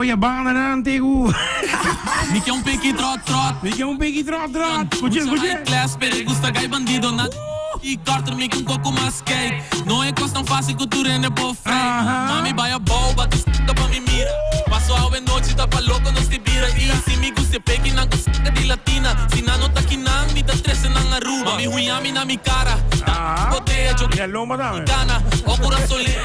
Oye banda nan te ku. Mi ke un piki trot trot. Mi ke un piki trot trot. Skucha Mucha skucha. high class pero e gusta gai bandido na i Carter mi ke un koko mas kijk. No e kos tan fácil ku tur hende por frei. Aha. Mami bai abou bati s**ka pa mi mira. Paso awe nochi ta pa loko nos di bira. I si mi gusta e peki nan ku s**ka di latina. Si nan no ta kinan mi ta trese nan Aruba. Mami huña mi na mi kara. Ta Aha. botea yo Mira lomba tambe. gana. O kurason le.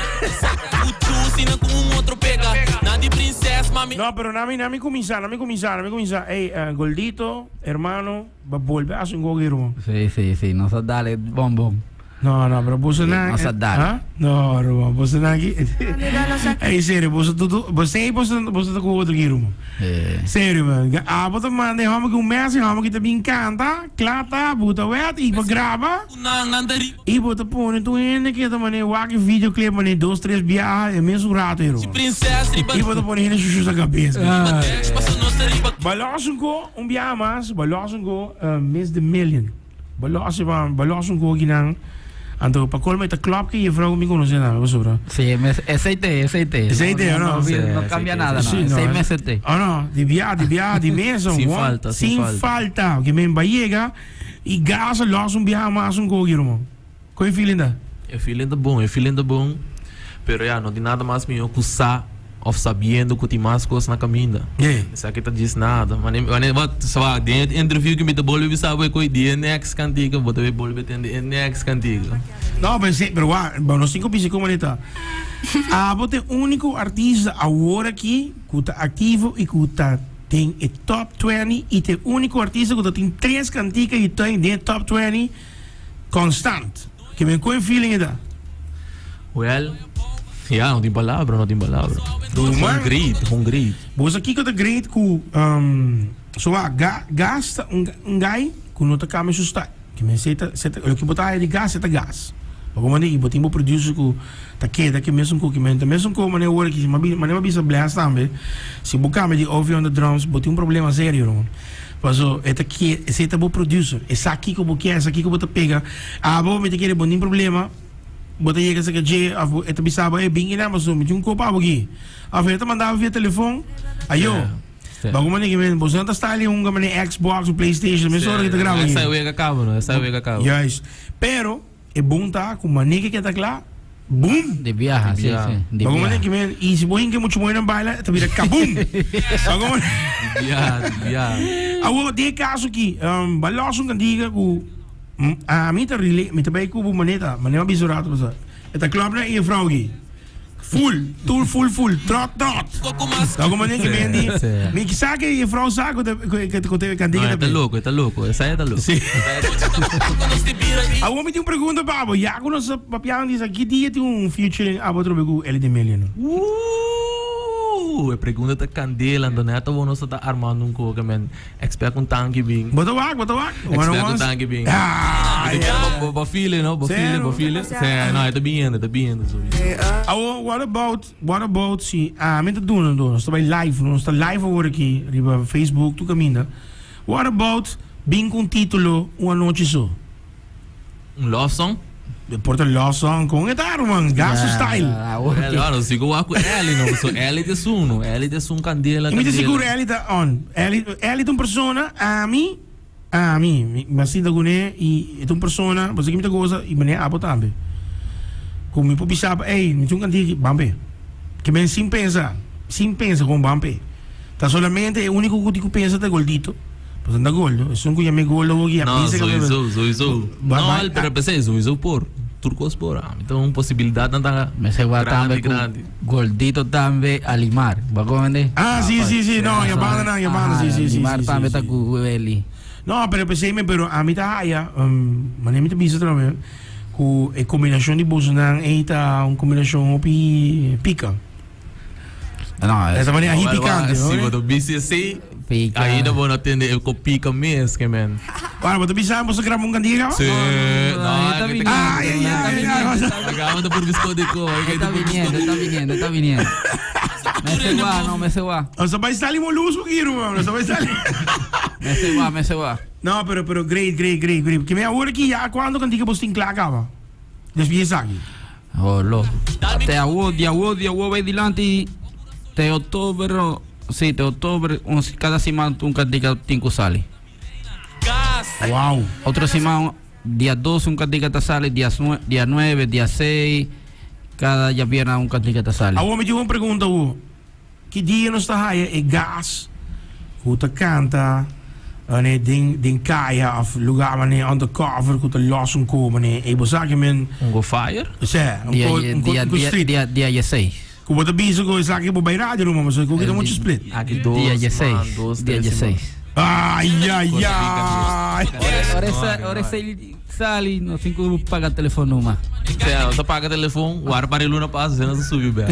No, pero nami, nami cuminsa, nami cuminsa, nami cuminsa. Ey, eh, Goldito, hermano, ba bolbe haci un gogi, ruman. Sí, sí, sí, nos a dale bon bon. No, no, pero boso Sí, na... nos a dale. Ah? No, ruman, boso na aki... Ey, serio, boso tutu... Boso ey, boso, boso ta cu otro aki, ruman. Eh, Serio, man. Abo ta manda e homber cu un mes, e homber ki ta bin canta, kla ta, buta wet, y pa graba. I bo ta pone tur hende ke ta mane wak e videoclip mane dos tres biaha e mesun rato e rond. I bo ta pone hende shushu sa kabes. Ba los un ko un biaha mas ba los un ko Miss the Million ba los ba los un ko kinan anto pa colmo e ta klop ke jefrouw ku mi konosé tambe pasobra. Sí, mes esei te, esei te. Esei te, no? no? No cambia nada, no. Esei mester te. Oh no, di biaha di biaha di mesa Sin falta, sin falta. Ke men ba yega. I gas a los un biaha mas un koki ruman. Kon e feeling ta? E feeling ta bon, e feeling ta bon, pero ya no tin nada mas mihó ku sa òf sabiendo ku tin mas kos na kaminda. Esaki ta djis nada. Mane mane wat sa den e interview ku mi ta bolbe bisa bo e koe di e next kantika bo ta bay bolbe tende e next kantika. No, pero si, pero wak, bo no sin ku bisa kon manera ta. Abo ta e úniko artista awor aki ku ta aktivo i ku ta. Den e top twenty y ta e unico artista cu ta tin tres cantica y ta den e top twenty constant. Ke men con e feeling e ta? Well, ya, no tin palabra, no tin palabra. Ruman. Gewoon great, gewoon great. Bo sa kico ta great cu so wa Gas ta un guy cu no ta cambia su style. Ke men se ta se ta loke bo ta haya di gas se ta gas. Bo como di bo tin bo producer ku ta keda ke mesun ku men ta mesun ku manera wor aki manera bo bisa Bless tambe si bo cambia di Ovi on the drums bo tin un problema serio ruman. Paso e ta ke esey ta bo producer e sa kiko bo kier e sa kiko bo ta pega abo mi ta kere bo tin problema bo ta yega cerca dje of bo e ta bisa bo ey bin kinan paso mi tin un kopa abo aki of e ta manda bo via telefon ayo. Bago mane ki men, boso no ta style hunga mane Xbox o PlayStation, mes ora ki ta graba Esa wega cabo no, esa wega cabo. Juist. Pero e bon ta ku mane ki ta kla, boom. Di biaha, si, si. Di Bago mane biaha. ki men, y si bo hinka mucho mooi nan baila, ta bira kaboom. Bago mane. Di biaha, di biaha. Awo, den e kaso ki, um, ba los un kantiga ku ami ta relate, mi ta bay ku bo maneta, mane a bisa un rato pasa. E ta klop na e juffrouw ki. Full, tur full full, trot trot. Ta como manera que mendi, mi sa que e vrouw sa ku te ku te cantica No, ta loco, ta loco, esa ta loco. Sí. Awor mi tin un pregunta pa abo, ya ku nos papiando di esaki, ki dia tin un featuring abo trobe ku Elly de Million? Ooh, e pregunta ta candela, anto net awor nos ta armando un koke men. Expect un tanki bin. Bo ta wak, bo ta wak. Expect un tanki bin. Ah, yeah. Bo, bo feel it, no? Bo feel it, bo feel it. Sí, no, e ta biniendo, e ta biniendo sowieso. Awo, what about, what about si ami ta duna do, nos ta bai live, nos ta live awor aki riba Facebook tur kaminda. What about bin ku un titulo un anochi so? Un love song? E por ta love song con e ta ruman, gaso style. Well, no sigo wak ku Elly no, so Elly ta esun no, Elly ta esun candela, Mi ta candela. sigur Elly ta on. Elly, Elly ta un persona, ami, ami, mi a sinta kuné i e ta un persona, pasobra ki mi ta goza i manera abo tambe. Ku mi por bisa pa ey, mi tin un kantiga aki, ban p'e. Ke men sin pensa, sin pensa kon ban p'e. Ta solamente e úniko ku tin ku pensa ta Goldito. Pasobra ta goldo. Esun ku yama e goldo awor ki a No, bisa ke sowieso, sowieso. Ba- No, ba- al, pero p'esei sowieso por. Tur kos por. A mi ta un posibilidatnan ta Mester wak grandi, tambe ku grandi. Goldito tambe Alimar. Bo a komende? Ah, si, si, si. No, ya banda nan, ya banda, si, si, si, Alimar si, tambe si, ta si. ku Eli. No, pero p'esei mi, pero ami ta haya, manera mi ta bisa tambe, ku e kombinashon di bosonan ei ta un kombinashon hopi pika. No, Esa manera ají Wel, picante, wel, Si no? bo ta bisa esei, Pica. ainda bo no tende e ko pica mes, ke men. Bueno, bo ta bisa bo sa graba un cantiga? Sí, no, Está que te- viniendo, Ay, ay, está ay, viniendo, ay, está Acaba de por biscotico, ay, que Está te por viniendo, está viniendo, está viniendo. Me se va, no, me se va. O sa bai sali molusco aquí, ruman. O sa bai sali. Me se va, me se va. No, pero, pero great, great, great, great. Ke me awor aki ya cuando cantiga bo tin kla caba? Después esaki. Oh, lo. Te awo, di awo, di awo, bai dilanti. Te october, sí, te october, un, cada siman un cantica tin cu sali. Wow. Otro siman, dia 2 un cantica ta sali, dia, dia 9, dia 6, cada djabierna un cantica ta sali. Awor mi tin un pregunta awo. Ki dia nos ta haya e gas ku ta kanta ane den den kaya of lugar mane undercover ku ta los un ko mane ey bo sa ke men Un go fire? Sè, un Dia ko un ko dia un ko dia street. dia dia dieseis. Ku bo ta bisa ku esaki bo bai radio numa pasobra ku kita muchu split. Aki dos Dia man, dieseis. dos, Dia tres siman. dieseis. Ay ay ay. Ora esa ora esa sali no tin ku paga telefon numa. Sea, nos ta paga telefon, wara para e luna pasa, asina nos ta subi bek.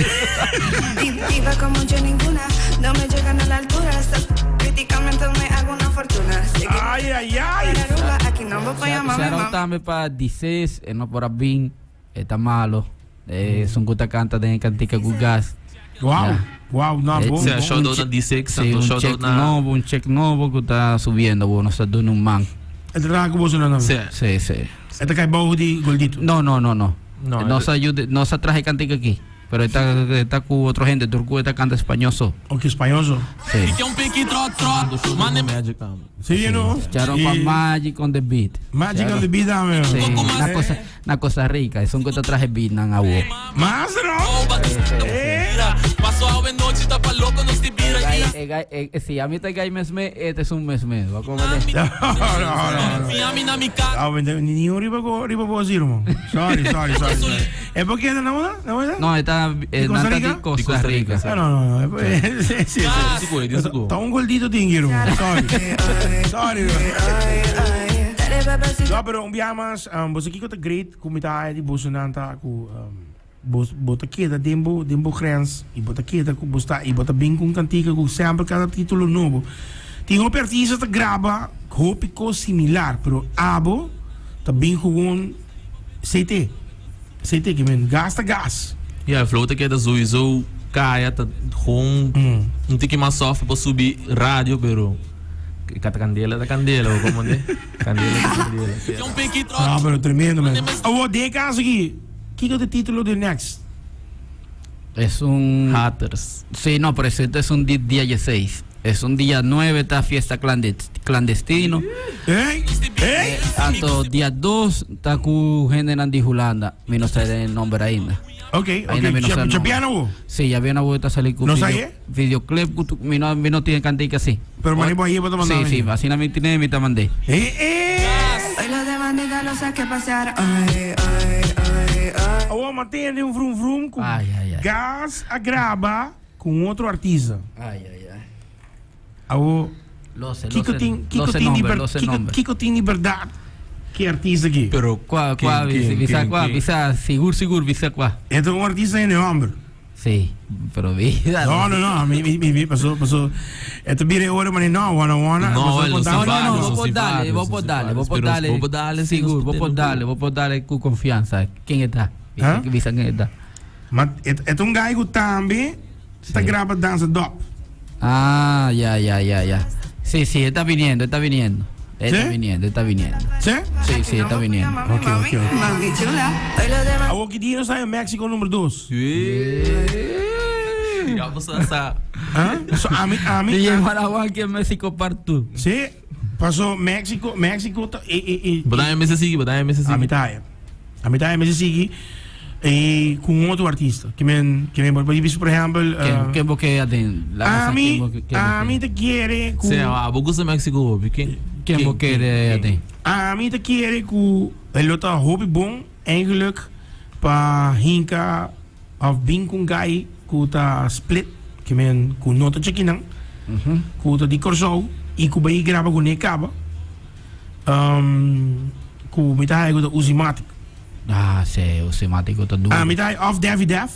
Diva como yo ninguna, no me llegan a la altura. Estás criticando, me hago una fortuna. Sé que Ay ay ay. para Aruba, aquí no voy a llamarme Shout out mami. tambe pa Dices, e no por a bin, e ta malo. E esun ku ta kanta den e kantika ku gas. Wow, Ya. wow, no, Eh, bon, Sea, bon. shout out na D6, Sí, anto un shout check out na... nobo, un check nobo ku ta subiendo, bo nos ta duna un man. E ta traha ku boso nan tambe? Sea. Sí, sí. E ta kai bou di Goldito? No, no, no, no. No, Nos e- ayuda, nos a traha e kantika aki. Pero e ta, e ta ku otro hende, tur ku e ta kanta spañó so. Ok, spañó so. Sí. Mando show di Magic tambe. Sí, no? Shout out pa Magic on the beat. Magic on the beat tambe. Sí, na Costa, na Costa Rica, esun ku ta traha beat nan awo. Mas no? Eh. E gai, e, e, si ami ta gai mesme, e ta esun mesme. Bo comprende? No, no, no, no. Ah, ni un riba go, riba bo zero, man. Sorry, sorry, sorry. sorry. E por qué na una? Na una? No, e ta, e, Di Costa nan ta Rica? di Costa Di Costa Rica, Rica. sí. Ah, no, no, no. Sí, sí, sí. Sigur, di sigur. Ta un goldito tin hier, man. Sorry. Sorry. No, pero un biaha mas, um, boso kiko ta great ku mi ta haya di boso nan ta ku um, bos, bo ta keda den bo, den bo grens i bo ta keda ku bo sta i bo ta bin ku un kantika ku semper kada titulo nobo. Tin hopi artista ta graba hopi kos similar, pero abo ta bin gewoon CT. CT ke men gas ta gas. Ya, e flow ta keda sowieso kaya ta gewoon un tiki mas soft pa subi radio pero kata kandela ta kandela o como de kandela ta kandela. No, pero tremendo man. Awor den e caso aki, kiko ta e titulo di next? Es un Haters. Sí, no, pero este es un día 16. Es un día 9, está fiesta clandestino. Ey, ey. Anto dia 2 ta ku hendenan di Hulanda. Mi no sa den nomber ainda. Ok, ok. Ainda mi no sa nomber. Chapiano bo? Sí, ya viene a salir ku No sa video, ye? videoclip ku tu, mi no, mi no tiene cantica así. Pero mani bo aye bo ta manda Sí, mi. sí, asina mi tiene mi ta mandé. Ey, ey. Hoy los de bandida los saqué a pasear. Ay, ay, ay, ay. Awor mantende un vrum vrum ku Ay, ay, ay. gas a graba ku un otro artista. Ay, ay, ay. Awor, Lo sé, lo kiko sé, tin, lo kiko sé tin di nomber, ber, lo sé kiko, nomber. kiko tin di berdad ki artista aki? Pero Kua, ken, kua, ken, bisa, bisa ken, kua, ken? bisa, sigur, sigur, bisa kua. E ta un artista hende homber. Sí, pero vida. No, no, no, mi, mi, mi, mi, paso, paso, e ta bira e ora mane no, wana, wana, No, paso el conta- No, no, no, varios, vos son podés sí darle, varios, vos son podés sí darle, vos varios, podés pero darle. vos podés darle, sí, Sigur, nos vos podés tenemos. darle, vos podés darle con confianza. ¿Quién está? ¿Ah? Bisa quién está. Ma e, e ta un guy ku tambe ta Sí. graba danza dop. Ah, ya, ya, ya, ya. Sí, sí, está viniendo, está viniendo. Está ¿Sí? viniendo, está viniendo. Sí? Sí, sí, está viniendo. Ok, ok, ok. Mami chula. Hoy los de Awor ki dia nos ta en Mexico number dos? Ya bo sa sa. Ah? So ami, ami, DJ Marawan que en México part 2. Sí, paso Mexico, Mexico ta, e, e, e, Bo ta en mester sigui, bo ta en mester Ami sigui. ta haya. Ami ta haya mester sigui e ku un otro artista. Ke men, ke men por bisa por ehempel, Ken, eh, ken bo ke aden? La cosa, ami, ken bo ke- ken bo ami ke- ta kere ku Sea, abo gusta Mexico hopi. Ken, Ken bo kere aden? Ami ta kere ku e lo ta hopi bon eigenlijk pa hinka of bin ku un guy ku ta split, ke men ku no ta djakinan, ku ta di Kòrsou i ku bai graba kuné kaba. Um, ku mi ta haya ku ta Uzimatic. Ah, sí, Uzimatic ta duro. Ah, mi ta haya of Devi Def.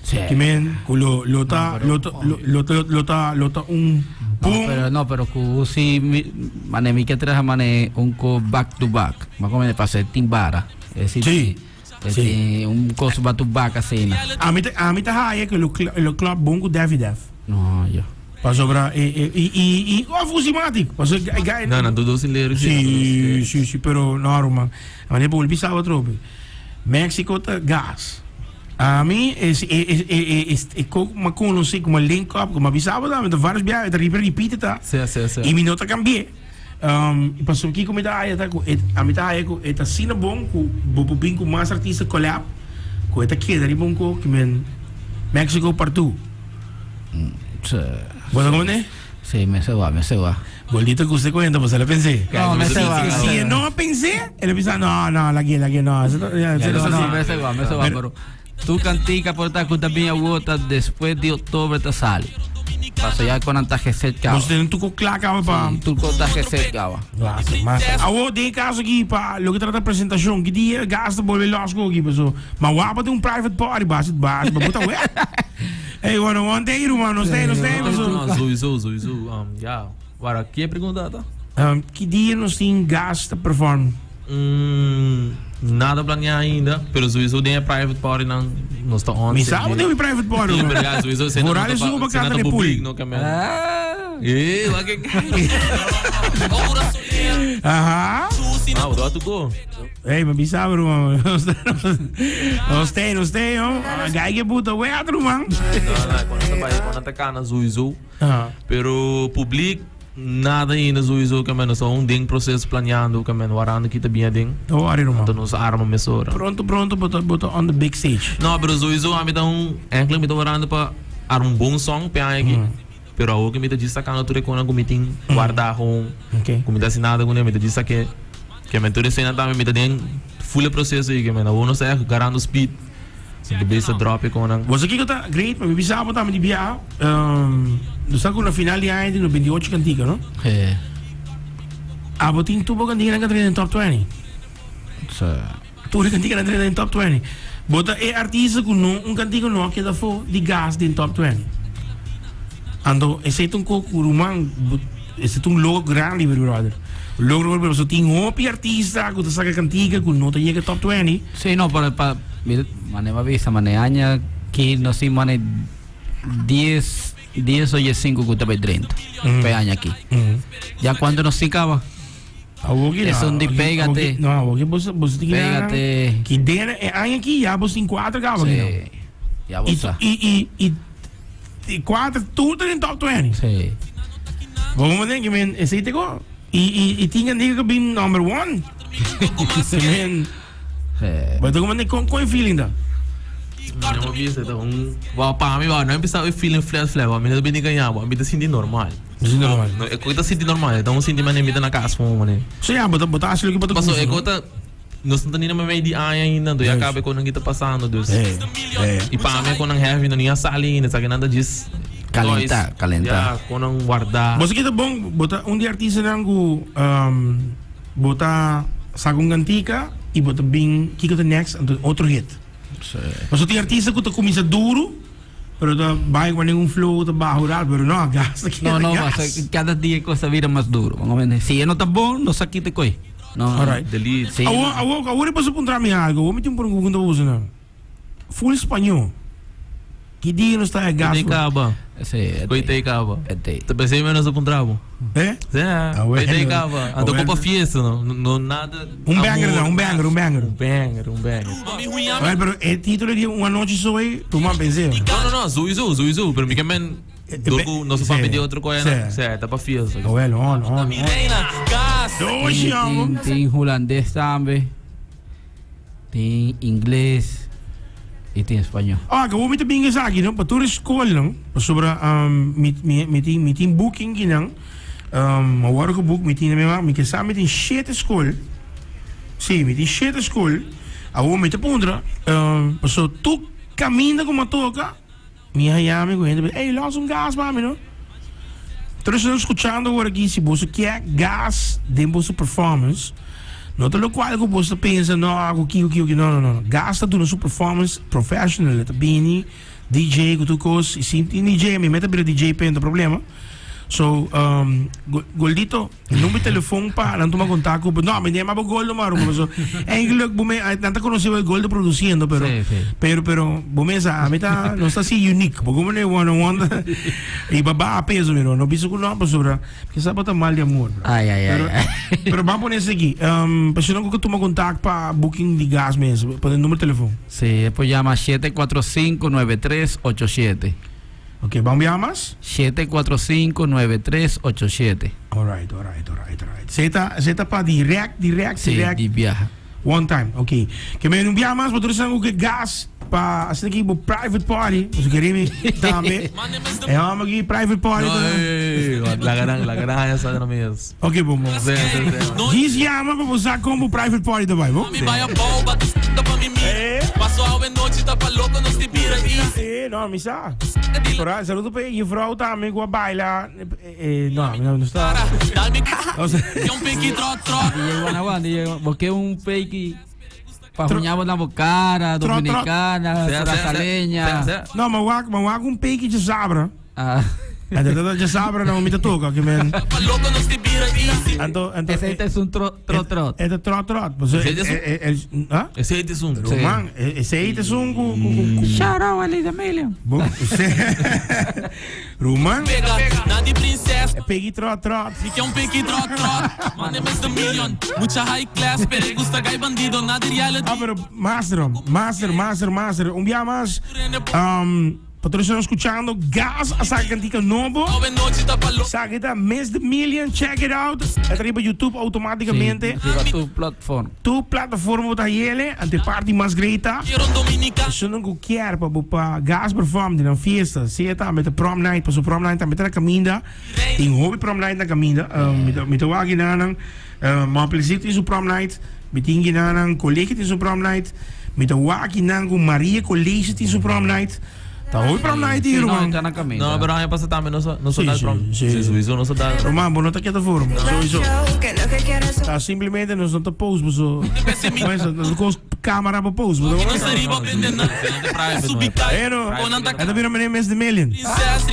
Sí. Ke men ku lo lo ta No, pero- lo ta lo lo ta lo ta lo ta un No, boom. pero no, pero ku Uzi mi, mane mi ke traha mane un ko back to back. Ma come pasa tin bara. Es decir, Sí. es Sí. decir, un kos back to back asina. Ami ta ami ta haya ku lo lo klap bon ku Devi Def. No, yo. Pasobra e e i i i of Uzimatic. Pasobra e guy No, nan tur dos tin lyrics. Sí, sí, sí, pero no ruman. Wanneer bo bisa otro. Mexico ta gas. Ami e e e e e e ko ku m'a konosé ku m'a link up ku m'a bisa bo tambe ta vários biaha e ta riba ripite ta Sí, sí, sí. i mi no ta kambi'é. I pasobra kiko mi ta haya ta ku e ami ta haya ku e ta asina bon ku bo por bin ku mas artista collab ku e ta keda riba un ko ki men Mexico part two. Sí. Bo ta komprendé? Sí, mester wak, mester wak. Gordito gusta cuenta, pues el a pensé. No, me se va. Si e no a pensé, el a bisa, no, no, lagué, lagué, no. Eso no, ya, eso No, no no, me se va, me se va, pero tu cantica por ta ku también agota después de octubre te sale. Paso ya con antaje set cava. Vos tenés tu cla cava pa. Tu contaje set cava. Massa, massa. Awo, den caso aquí, pa lo que trata presentación, que dia gasta volve los go aquí, paso. Ma wapa tin un private party, basi, basi, pa puta we. Hey, bueno, one day, ruman, nos tei, nos tei, paso. No, sowieso, sowieso. Um, ja. Wara, ki e pregunta ta? Um, ki dia nos tin gas ta perform? Mm, nada planeá ainda, pero sowieso den e private party nan nos ta on. Mi sa bo tin un private party, Sí, ruman. pero ja, sowieso sena Vooral no esun ta ku pa, bo sena kanta ta den pool. publiek, no ke men. Eh, wak e Aha. Ah, bo tu go. Hey, mi bisa bo, ruman. Nos tei, nos tei, oh. Gai ke puta wea, ruman. No, no, cuando ta bai, cuando ta cana sowieso. Aha. Pero publiek nada ainda sowieso ke men. Nos ta un den proceso planeando ke men warando kita bien den. Don't worry, ruman. Anto nos arma mesora. Pronto, pronto, bo ta, bo ta on the big stage. No, pero sowieso ami ta un eigenlijk mi ta warando pa arma un bon song pe aña aki. Pero awor ku mi ta djis sakando tur e konan ku mi tin guardá home, Ok. ku mi ta hasi nada kuné, mi ta djis sak'é. Ke men tur esena tambe mi ta den full e proseso ei, ke men awor nos ta ègt garando speed. Mi ta bisa drop e konan. Bo sa kiko ta great? Mi bisa bo tambe di biaha. Nos ta ku na final di aña tin 98 kantika, no? Eh. Abo tin tur bo kantikanan ka trae den top 20. Sa. Tur e kantikanan trae den top 20. Bo ta e artista ku no un kantika no a keda afó di gas den top 20. Anto esei ta un kos ku ruman bo esei ta un logro grandi mi brother. Logro grandi pasobra tin hopi artista ku ta saka kantika ku no ta yega top 20. Sí, no, pero pa mi mane bo a bisa mane aña ki nos tin mane dies dies o diesinco ku ta bai drenta pa e aña aki. Ya kuantu nos tin kaba? Awor ki Esun di pégate. No, awor ki boso boso tin Pégate. Ki den e aña ki ya boso tin kuater kaba ki no. Sí. Ya bo I sa. i i i i kuater tur ta den top 20. Sí. Bo mo den ki men esei te ko. I i i tin kandiga ku bin number one. Men Sí. bo ta como kon kon e feeling ta? Mi no bisa ta un Wa pa mi wa no empezá e feeling flat flat wa mi no ta bini gañá bo mi ta sinti normal. Bo sinti normal. No, e kos ta sinti normal, e ta un sinti manera mi ta na kas como manera. So ya bo ta bo ta hasi loke bo ta Paso gusta e no? kos ta nos no ta ni na meimei di aña ainda anto ya kaba e kosnan ki ta pasando dus. Hey, hey. I pa mi e kosnan heavy no ni a sali ainda esaki nan ta djis Kalentá, toys. kalentá. Ya kosnan wardá. Bo sa ki ta bon bo ta un di artistanan ku bo ta saka un kantika i bo ta bin kiko ta next anto otro hit. Sí. Paso tin artista ku ta kuminsá duru Pero ta bai cu ningun flow ta baho rato, pero no, gas ta keda No, no, gas. pasa, cada dia e cosa bira mas duro. Vamos a ver, Si e no ta bon, no sa kita coi. No, Alright. Delete. Si, Awor, awor, awor e boso puntra mi algo, awor mi tin un pregunta pa boso nan. Full spañó, ki dia nos ta e gas? Koite kaba. Si, e Koite te. kaba. E te. Ta pensei menos a puntra bo. Eh? Sí, Ah, bueno. koite kaba. Anto Ah, bueno. kopa fiesta, no, no nada. Un banger, amor, no, un banger, un banger. Un banger, un banger. Well, pero e titulo di Un anochi soy, tu man pensé. No, no, no, sowieso, sowieso. Pero mi ke men, door ku no se Sí. papia di otro koe, Sí. sí, ta pa fiesta. Ah, well, on, on, on. Doshi, amo. Tin, tin hulandes tambe, tin ingles y tin español. Ah, que mi ta bin esaki, no? Pa tur school, no? Pasobra um, mi, mi, mi tin, mi tin booking kinan. Um, awor ku book mi tin mi mi ke sa mi tin shete school. Sí, mi tin shete school. Awor mi ta puntra, um, paso tur caminda ku mi a toka, mi a haña mi ku hende bisa, ey, los un gas pa mi, no? Tur esnan skuchando awor aki, si boso kier gas den boso performance, no ta lokual ku boso ta pensa, no, ku kiko, kiko, kiko, no, no, no. Gas ta duna su performance professional, e ta bini DJ ku tur kos, i si tin DJ, mi meta bira DJ p'e, no ta problema. So, um, Goldito, nummer telefon pa nan tuma contacto. No, mi nema bo Goldo maar, so eigenlijk bo me nan ta conoce wel Goldo produciendo, pero Sí, sí. pero pero bo me sa, a mi ta no sta así unique. Bo como ne one on one. Y baba a peso miro, no biso ku no pasobra, que sa bota mal de amor, bro. Ay, ay, ay, Pero, ay. pero vamos poner ese aquí. Um, pa si no que tuma contacto pa booking di gas mes, pone nummer telefon. Sí, después llama 745-9387. Ok, vamos biaha mas? 745-9387. Alright, alright, alright, alright. Zeta, zeta pa direct, direct, Sí, direct. di biaha. One time, ok. Ke men un biaha mas, bo tur esnan ku ke gas pa asina ki bo private party. Bo kere mi tambe. E hòmber ki private party. No, ey, laga nan, laga nan haña sa na mes. Ok, bon, bon. Sí, sí, sí. Djis yama pa bo sa kon bo private party ta bai, bo? Eh. Eh, no, mi sa. Vooral, saludo pa e juffrouw tambe ku a baila. Eh, no, mi no sta. No sé. DJ Guanajuan, DJ, bo ke un fake pa huñabo na bo cara, Trot, trot. dominicana, Sea, sea, sea, surasareña. sea, sea. No, ma wak, ma wak un peki djasabra. Ah. En dat djasabra no mi ta toka, ke men. Anto, anto. Ese es un trot, trot, trot. E ta trot, trot. Ese es un- Ah? Ese es un. Sí. Ruman, esei ta esun ku ku ku ku. Shout out a Lisa Million. Bo, Ruman, e pegi trot trot. Ah, pero master, master, master, master. Un bia mas. Um, pa tur esnan escuchando, Gas a saca cantica nobo. Saca ta Miss the Million, check it out. E ta riba YouTube automaticamente. Sí, riba tu platform. Tur plataforma bo ta yele, ante party mas great ta. Esunnan ku kier pa bo pa Gas perform den nan fiesta, sea tambe ta prom night, pasobra prom night tambe ta na kaminda. Tin hopi prom night na kaminda. Mi ta mi ta wak ginanan, Mount Pleasant tin su prom night, mi tin ginanan Colegio tin su prom night, mi ta wak ginan ku Maria College tin su prom night. Ta hopi prom night hier, Sí, no, ruman. ta na kaminda. No, pero aña pasa tambe nos a nos a Sí, dal sí, prom. sí. Sí, sowieso nos a dal. Ruman, bo no ta keda for, ruman, sowieso. Ta simplemente nos no ta post, boso. Nos no kos camera pa post, bo. Pero, e ta bira meneer Miss the Million.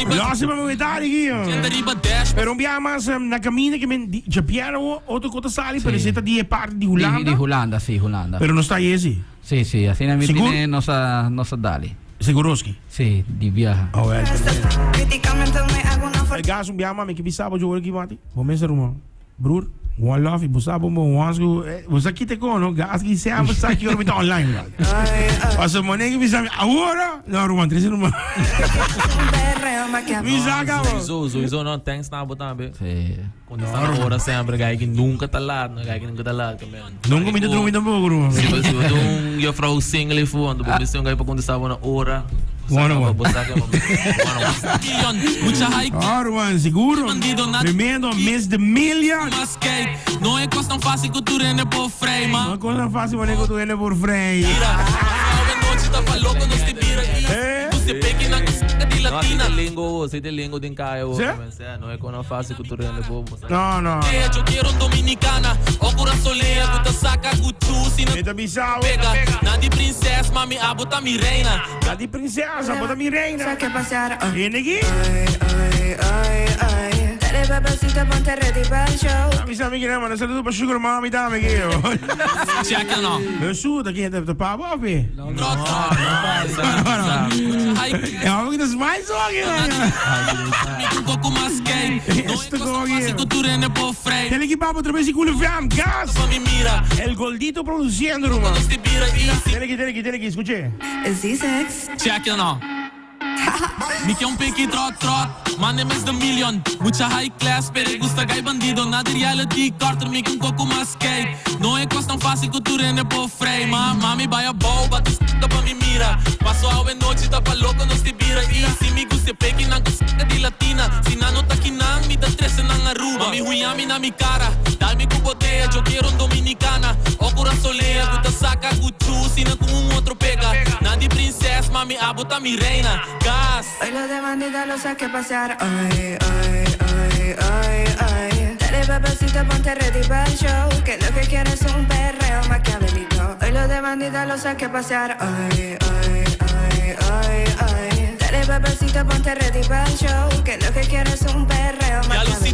Losi pa momentari aquí. Pero un biaha mas na camina que men di djabièrnè otro kos ta sali, pero Sí. esei ta di e parti di Di, Hulanda. di Hulanda, sí, Hulanda. Pero no sta yesi. Sí, sí, asina mi Sigur? tiene nos a, nos a dali. Seguroski. Sí, di biaha. Oh, wel. El gas un biaha mas mi ke bisa bo djoor aki mati. Bo mester ruman. Broer, one love y bo sa bo bo wans ku bo sa kite kon no gas ki semper sa ki ora mi ta online brother. Paso mane ki bisa mi awor no ruman trese ruman. Mi sa ka bo. Sowieso, sowieso no, thanks na bo tambe. Sí. Contesta na ora semper, gai ki nunca ta laat, no, gai ki nunca ta laat, ke men. Nunca mi ta drumi tampoco ruman. Si bo si bo ta un juffrouw single fu, anto bo mester un gai pa contesta bo na ora. One on one. Bo sa ke bo one on one. Ah, ruman, seguro. Tremendo, Miss the Million. No e cos tan fácil wanneer ku tur hende por vrij. Eh? No, así te lingo, así te lingo den kaya, Sí? No e cos fácil ku tur hende por. No, no. Mi ta bisa bo. Na di princesa, bo ta mi reina. Hende aki? Ta bisa mi kinan, manda saludo pa Sugar Mommy tambe aki. Hesu, ta ken ta pa bo of e? No, no. E homber ki ta smile so aki. Esto con aki. Tele ki papo otra vez y culo fam. Gas. El Goldito produciendo, ruman. Tele ki, tele ki, tele ki, escuche. Check it now. Mi ke un piki trot trot My name is the million Mucha high class pero e gusta gai bandido Na di reality Carter mi ke un koko mas kei No e kos tan facil ku tur hende por frei Ma mami bai abou bati s*** pa mi mira Paso awe nochi ta pa loko nos ti bira I si mi gusta e peki nan ku s*** di latina Si nan no ta kinan mi ta trece nan Aruba Mami huña mi na mi cara Dal mi ku botea yo quiero un dominicana O curasolea ku ta saca ku chu Si nan ku un otro pega Na di prinses mami abo ta mi reina Gas. Hoy los de bandida los saqué a pasear Ay, ay, ay, ay, ay Dale papacito ponte ready pa'l show Que lo que quiero es un perreo maquiavélico Hoy los de bandida los saqué a pasear Ay, ay, ay, ay, ay Dale papacito ponte ready pa'l show Que lo que quiero es un perreo.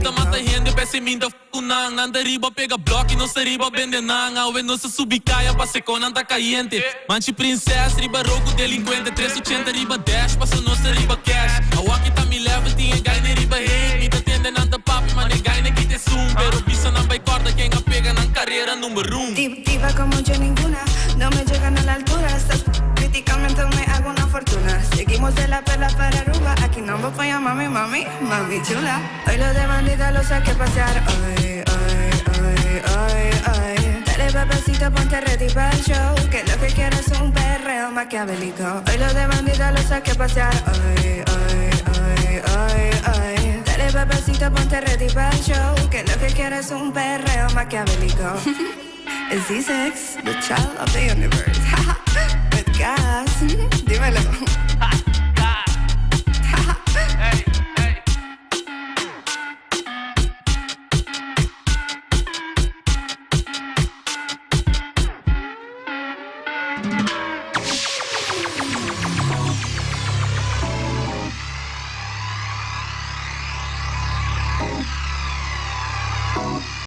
ta mata hende, p'esei mi ta f ku nan. Nan ta riba pega blòk i nos ta riba bende nan. Awe nos ta subi kaya pase kon nan ta kayente. Manchi prinses riba roku delinkuente. Tres ochenta riba dash paso nos ta riba cash. Awaki ta mi level tin e gaine riba hate. Mi ta tende nan ta papia ma ne gaine kita esun. Pero bisa nan bai kòrda ken a pega nan karera number un. Diva como yo ninguna, no me llegan a la altura. Estás criticando me hago una fortuna. Seguimos de la perla para Aruba. Aki nan bo por yama mi mami, mami chula. Hoy lo de bandida lo saqué a pasear. Ay, ay, ay, ay, ay. Dale papacito, ponte ready para el show. Que lo que quiero es un perreo maquiavélico. Hoy lo de bandida lo saqué a pasear. Ay, ay, ay, ay, ay. Dale papacito, ponte ready para el show. Que lo que quiero es un perreo maquiavélico. It's Z6, the child of the universe.